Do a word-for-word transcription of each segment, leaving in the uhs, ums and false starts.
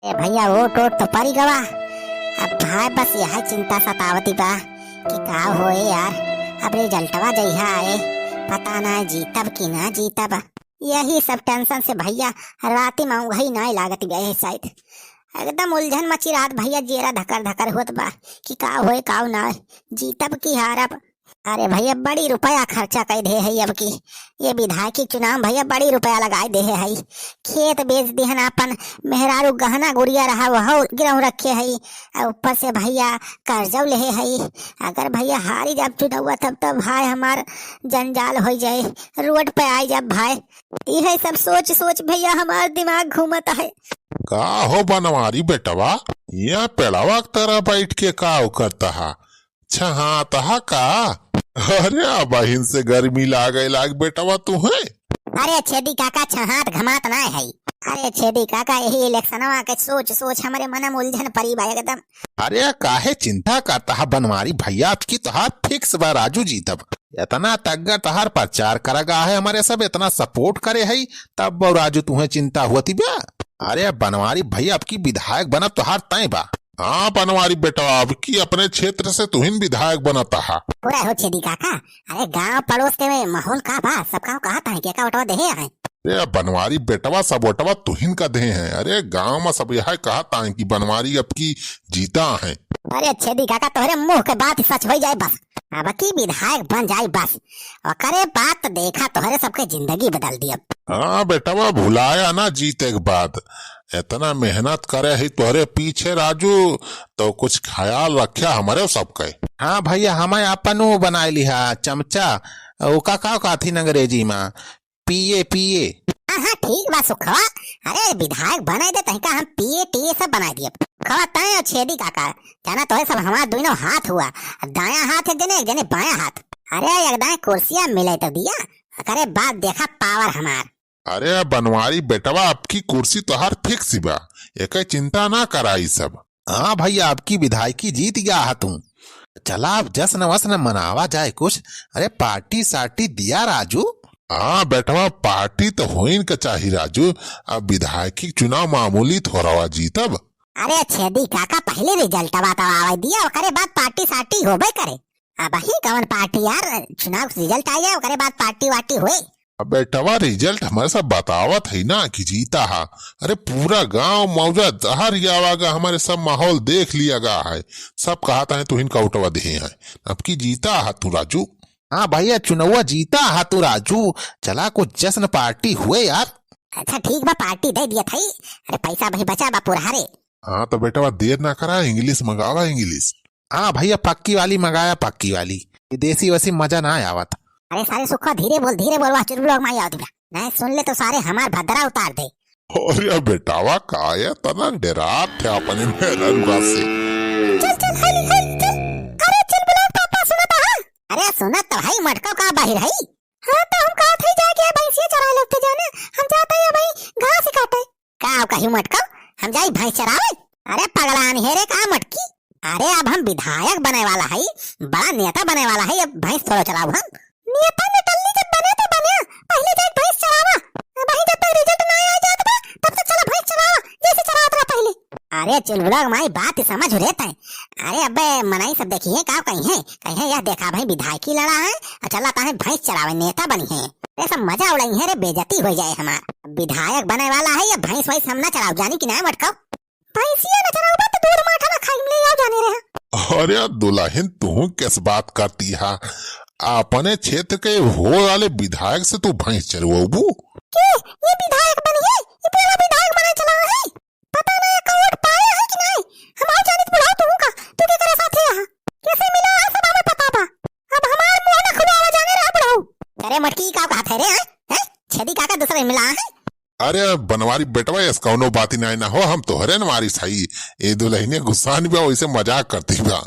ए भइया, वोट वोट तो परी गवा। अब भाई बस यह चिंता सतावती बा कि का होए यार, अब रिजल्टवा जइहा आए, पता ना जीतब कि ना जीतब। यही सब tension से भइया राती में ऊँघई नाई लागत गए है शायद। एकदम उलझन मची रहत भइया, जियरा धकर धकर होत बा कि का होए का ना, जीतब कि हारब। अरे भइया, बड़ी रुपया खर्चा कइ दे है अब की। ये विधायकी चुनाव में भइया बड़ी रुपया लगाइ दे है। खेत बेच दिहन आपन, मेहरारू गहना गुड़िया रहा वह गिरहूँ रखे है। आ ऊपर से भइया कर्जौ लेहे है। अगर भइया हारी जाब चुनौवा तब तो भाई हमार जंजाल होइ जाए, रोड पे आइ जाब भाई। इहे सब सोच सोच भइया हमार दिमाग घूमत है। का हो बनवारी बेटवा, यह पेड़वा के तरह बैठ के का करता हा? छहात हा का? अरे, अबहिन से गर्मी लागे लाग बेटवा तुहे। अरे छेदी काका, छहात घमात नाय है। अरे छेदी काका, यही इलेक्शनवा के सोच सोच हमरे मन में उलझन परी बा एकदम। अरे काहे चिंता करता हा बनवारी भइया, अब की तोहार fix बा राजू जीतब। इतना तगड़ा तोहार प्रचार करा गा है हमरे सब, इतना support करे है, तब वो राजू तुहे चिंता होती बा। अरे बनवारी भइया, अब की विधायक बनब तोहार तय बा। हाँ बनवारी बेटवा, अब की अपने क्षेत्र से तुहिन विधायक बनत हा। पूरा हो छेदी काका। अरे गांव पड़ोस के में माहौल का बा? सब का कहत है, के का वोटवा देहे है? अरे बनवारी बेटवा, सब वोटवा तुहिन का देहे हैं। अरे गांव में सब यह कहत है कि बनवारी अब की जीता है। अरे छेदी काका, तोहरे मुंह के बात ही सच होइ जाए बस। अब की विधायक बन जाए बस, ओकरे बाद तो देखा तोहरे सबके जिंदगी बदल दियब। हाँ बेटवा, भुलाया ना जीते के बाद। इतना मेहनत करे ही तोहरे पीछे राजू, तो कुछ ख्याल रख्या हमरे सबके। हाँ भइया, हमें आपन वो बनाए लिहा चमचा, ओका का कहथिन अंग्रेजी में, पीए, पीए। हाँ, हाँ, ठीक बा सुखवा। अरे विधायक बनाए दे तहिका हम पीए, टीए सब बनाए दिए। सुखवा तय और छेदी काका, जाना तोहे सब हमार दोनों हाथ हुआ, दायां हाथ एक जने, एक जने बायां हाथ। अरे एक दाएं कुर्सिया मिले तो दिया, ओकरे बाद देखा power हमार। अरे बनवारी बेटवा, अब की कुर्सी तोहार fix बा, एके चिंता ना करा ई सब। हाँ भइया, अब की विधायकी जीत गया हा तू। चला अब जश्न वश्न मनावा जाए कुछ। अरे पार्टी सार्टी दिया राजू। हाँ बेटवा, पार्टी तो होइन के चाही राजू। अब विधायकी चुनाव मामूली थोड़ा जीतब। अरे छेदी काका, पहिले रिजल्टवा तो आवे दिया, ओकरे बाद पार्टी सार्टी होबे करे। अबही कवन पार्टी यार, चुनाव के रिजल्ट आ जाए, ओकरे बाद पार्टी वार्टी होए। अब बेटवा, रिजल्ट हमरे सब बतावत है ना कि जीता हा। अरे पूरा गांव मौजा दहर गया गा, हमरे सब माहौल देख लिया गा है। सब कहत है तुहिन का वोटवा दिहे हैं। अब की जीता हा तू राजू। हाँ भइया, चुनौवा जीता हा तू राजू। चला कुछ जश्न पार्टी हुए यार। अच्छा ठीक बा, पार्टी दे दिया था। अरे पैसा भाई बचा बा पूरा रे। हाँ तो बेटवा देर ना करा, English मंगावा English। हाँ भइया, पक्की वाली मंगाया, पक्की वाली। विदेशी वैसी मजा ना आवत। अरे सारे सुखवा, धीरे बोल, धीरे बोल, वह चुलबुला माई आवत बा। नहीं सुन ले तो सारे हमार भद्रा उतार दे। अरे बेटावा, काहे तना डेरात है अपने मेहररुआ से? चल, चल, हाली, हाली, चल। अरे चुलबुला पापा सुनत हा? अरे सुनत तो है, मटका का बाहिर है? हाँ तो हम कहत है जाके भैंसिया चराए लगते जाना, हम जाते हैं भाई घास काटे। का कही मटका, हम जाई भैंस चरावे? अरे पगलान है रे का मटकी? अरे अब हम विधायक बने वाला है, बड़ा नेता बने वाला है, अब भैंस थोड़ा चराऊ हम। नेता नेटल्ली जब बने तो बने, पहले जाके भैंस चरावा। अबही जब तक रिजल्ट ना आ जात बा, तब तक चला भैंस चरावा, जैसे चरावत रहा पहले। अरे चुलबुला माई, बात ही समझ रे तैं। अरे अबे मनई सब देखिए का कही है, कही है यह देखा भाई विधायकी लड़ा है, और चला ताहे भैंस चरावे नेता बनी है। अरे सब मजा उड़ाई है रे, बेइज्जती हो जाए हमार। विधायक बने वाला है या भैंस वैंस हम ना चराऊ, जानी कि ना मटका? भैंसिया न चराउबा तो दूध माठा न खाई ले आओ जाने रहे। अरे दुल्हन, तू किस बात करती है? अपने क्षेत्र के हो वाले विधायक से तू भैंस चरवाबू? के ये विधायक बनी है? ये पूरा विधायक बने चला है? पता ना ये वोट पाया है कि नहीं? हम आओ जानित बुढ़ाओ तू का, तू के करे साथे यहाँ? कैसे मिला है सब हमें पता बा। अब हमार मुंह ना खुलावा जाने रहा बुढ़ाऊ। अरे मटकी का बात है रे, हैं? हैं? छेदी काका दूसरे मिला है? अरे बनवारी बेटवा, ऐस कौनो बात ही नहीं ना हो, हम तोहरे न मारी सही। ए दुल्हनिया गुस्सा नहीं बा, वैसे मजाक करती बा।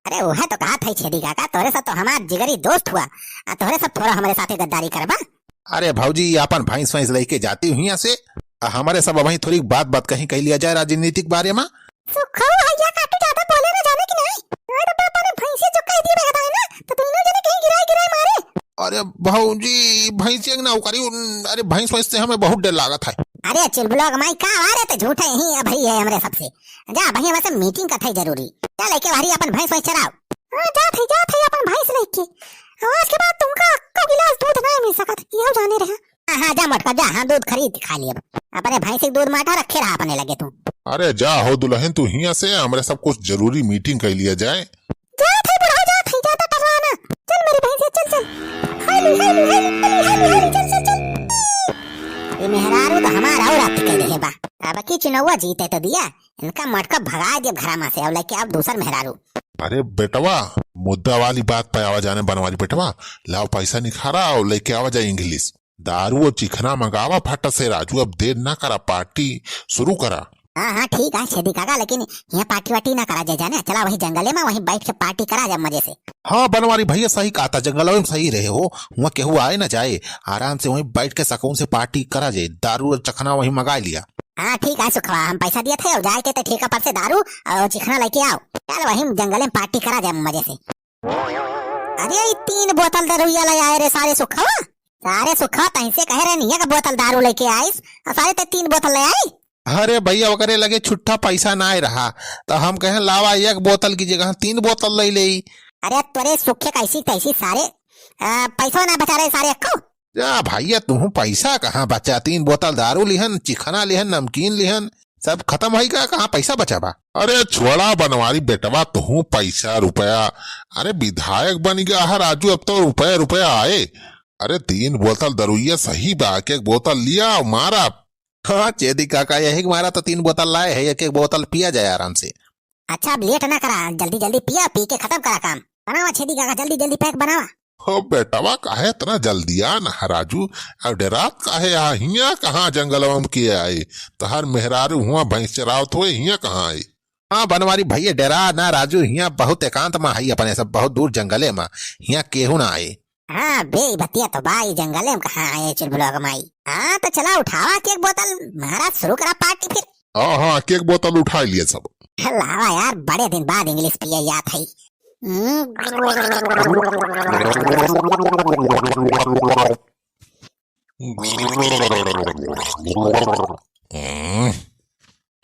अरे वह तो कहा था छेदी काका, तोहरे सब तो हमार जिगरी दोस्त हुआ, आ तोहरे सब थोड़ा हमरे साथे गद्दारी करबा। अरे भौजी, अपन भैंस वैंस लेके जाती हुई यहाँ से, आ हमरे सब वहीं थोड़ी बात बात कहीं कह लिया जाए राजनीतिक बारे में। सुखऊ भैया काटू ज्यादा बोले ना जाने कि नहीं? अरे बाबा ने भैंसे जो कह दिए बगदा है ना, तो दोनों जने कहीं गिराए गिराए मारे। अरे भौजी, भैंसे ना उकारी, अरे भैंस वैंस से हमें बहुत डर लागत है। अरे चुलबुलवा के माई, का अरे त झूठे ही अभई है हमरे सबसे। जा भैया, वैसे meeting का थई जरूरी। जा लेके बाहरी अपन भैंस वैंस चराओ। हाँ, जात है, जात है अपन भैंस लेके। आज के बाद तुमका अक्को गिलास दूध ना मिल सकत, यह जाने रहा। हाँ, हाँ, जा मोटका, जा, हाँ, दूध खरीद के खा लियब। अपने भैंस के दूध माठा रखे रहा अपने लगे तू। अरे जा हो दुलहिन, तू हियाँ से, हमरे सब कुछ जरूरी meeting कइ लिया जाए। जात है बुढ़ा, जात है, ज्यादा टर्राना। चल मेरी भैंस, चल, चल। हाली, हाली, हाली, हाली, हाली, हाली, चल, चल, चल। ये मेहरारू तो हमार और अति कइ रहे बा। अब की चुनौवा जीते तो दिया, इनका मटका भगाइ देब घरा मा से, अब लेके अब दूसर मेहरारू। अरे बेटवा, मुद्दा वाली बात पे आवा जाने बनवारी बेटवा, लाओ पैसा निखारा और लेके आवा जाए English। दारू और चिखना मंगावा फट से राजू, अब देर ना करा, party शुरू करा। हाँ, हाँ, ठीक है छेदी काका, लेकिन यहाँ party वार्टी ना करा जाए जाने, चला वही जंगले मा वहीं बैठ के party करा जाए मजे से। हाँ बनवारी भैया सही कहा था, जंगलवे मा सही रहे हो, हुआँ केहू आए ना जाए, आराम से वहीं बैठ के सकून से party करा जाए, दारू और चखना वहीं मंगाइ लिया। हाँ ठीक है सुखवा, हम पैसा दिया थे, अब जाए के तो ठेका पर से दारू और चिखना लेके आओ, चल वहीं जंगले मा party करा जाए मजे से। अरे, ई तीन बोतल दरुइया ले आए रे सारे सुखवा। सारे सुखवा तैसे कहे रहे, निया का बोतल दारू लेके आइस, और सारे ते तीन बोतल ले आई। अरे भैया, ओकरे लगे छुट्ठा पैसा नाय रहा, तो हम कहे, "लावा, एक बोतल की जगह तीन बोतल ले लेई।" अरे, तोरे सुखे कैसी तैसी सारे, आ, पैसा ना बचा रहे सारे अक्को। जा भैया, तुहूँ पैसा कहाँ बचा? तीन बोतल दारू लिहन, चिखना लिहन, नमकीन लिहन, सब खतम होई गा, कहाँ पैसा बचा बा? अरे छोड़ा बनवारी बेटवा, तुहूँ पैसा रुपया, अरे विधायक बन गया है राजू, अब तो रुपया रुपया आए। अरे तीन बोतल दरुइया सही बा, एक एक बोतल लिया मारा। हाँ छेदी काका, यही के मारा तो तीन बोतल लाए है, एक एक बोतल पिया जाए आराम से। अच्छा, अब late ना करा, जल्दी जल्दी पिया, पी के खतम करा काम। बनावा छेदी काका, जल्दी जल्दी pack बनावा। हो बेटवा, काहे इतना जल्दियान हा राजू? अब डेरात काहे हा? हियाँ कहाँ जंगलवा मा के आई? तहार मेहरारू हुआँ भैंस चरावत हुए, हियाँ कहाँ आई? हाँ बनवारी भैया, डेरा ना राजू, हियाँ बहुत एकांत मा हई अपने सब, बहुत दूर जंगले मा, हियाँ केहू ना आई। हाँ बे, ई बतिया तो बा, ई जंगले मा कहाँ आई चुलबुलवा के माई। हाँ तो चला उठावा के एक बोतल, महाराज शुरू करा party फिर। हाँ, हाँ, के एक बोतल उठाइ लिया सब। लावा यार, बड़े दिन बाद English पिए जात है। हम्म।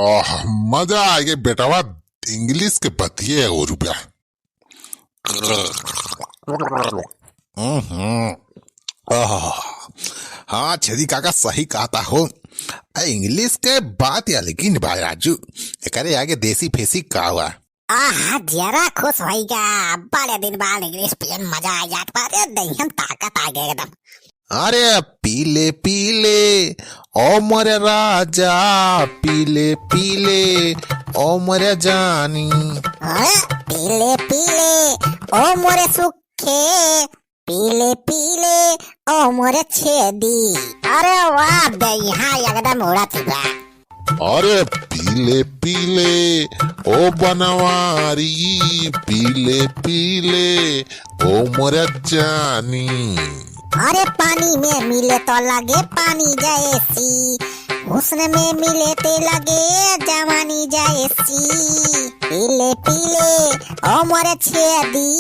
आह, मजा आ गया बेटवा, English के बतिये हो रुपया। हम्म। आह, हाँ, छेदी काका सही कहता हो। आ, English के बात या लेकिन बा राजू, एकरे आगे देसी फेसी का हुआ? आह, जरा खुश होइगा, बड़े दिन बाद English पियन मजा आ जात बा रे, देहियन ताकत आ गया एकदम। अरे पीले पीले ओ मोरे राजा, पीले पीले ओ मोरे जानी। अरे पीले पीले ओ मोरे सुखे, पीले पीले ओ मोरे छेदी। अरे वाह, देहिया एकदम उड़त बा। अरे पीले पीले ओ बनवारी, पीले पीले ओ मोरे जानी। अरे पानी में मिले तो लगे पानी जैसी, हुस्न में मिले ते लगे जवानी जैसी। पीले पीले ओ मोरे छेदी,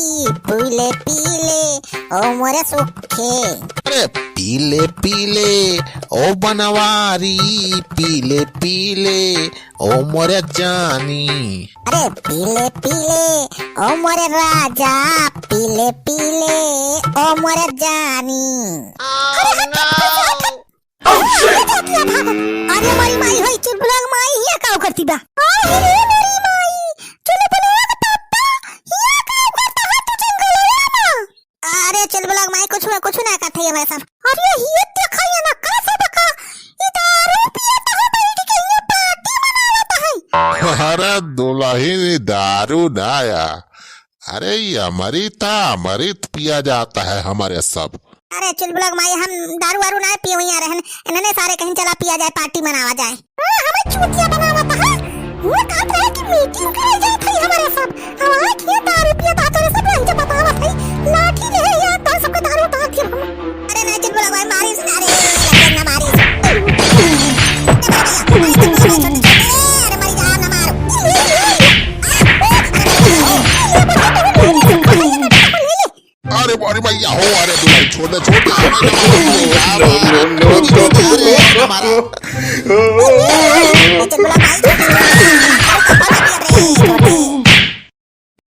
पीले पीले ओ मोरे सुखे। अरे पीले पीले ओ बनवारी, पीले पीले ओ मोरे जानी। अरे पीले पीले ओ मोरे राजा, पीले पीले ओ मोरे जानी। अरे हट, हट, हट, हट, हट। अरे क्या किया भागत? अरे मोरी माई होई, चुलबुलवा के माई हिया का करती बा? अरे रे मोरी माई, चुलबुलवा के पापा हिया का करता है तू जंगलवा में? अरे चुलबुलवा के माई, कुछ ना, कुछ ना कहत है वैसा। अरे ये देखा ये ना का सब का, ई दारू पियत है, बैठ के ये party मनावत है। अरे दुलहिन, ई दारू ना या, अरे ये अमृत है, अमृत पिया जाता है हमारे सब। अरे चुलबुलवा के माई, हम दारू वारू ना पिए हुई आ रहे हैं, इन्हने सारे कहिन चला पिया जाए, party मनावा जाए। हाँ, हमें चूतिया बनावत है। वो कहत रहे कि meeting करे जात है हमारे सब। अब आए के दारू पियत है, तोरे सब रंग बतावत है। लाठी ले है यार, तोरे सबके दारू उतार दिया हम। अरे नहीं, चुलबुलवा के मारी, अरे, ना मारी। अरे मर जा, ना मारो। अरे बाप भैया हो, अरे दुलाई छोड़ दे, छोड़ दे, छोड़ दे। No, no, no, no, no। अरे, हमारा। बच्चे बोला भाई।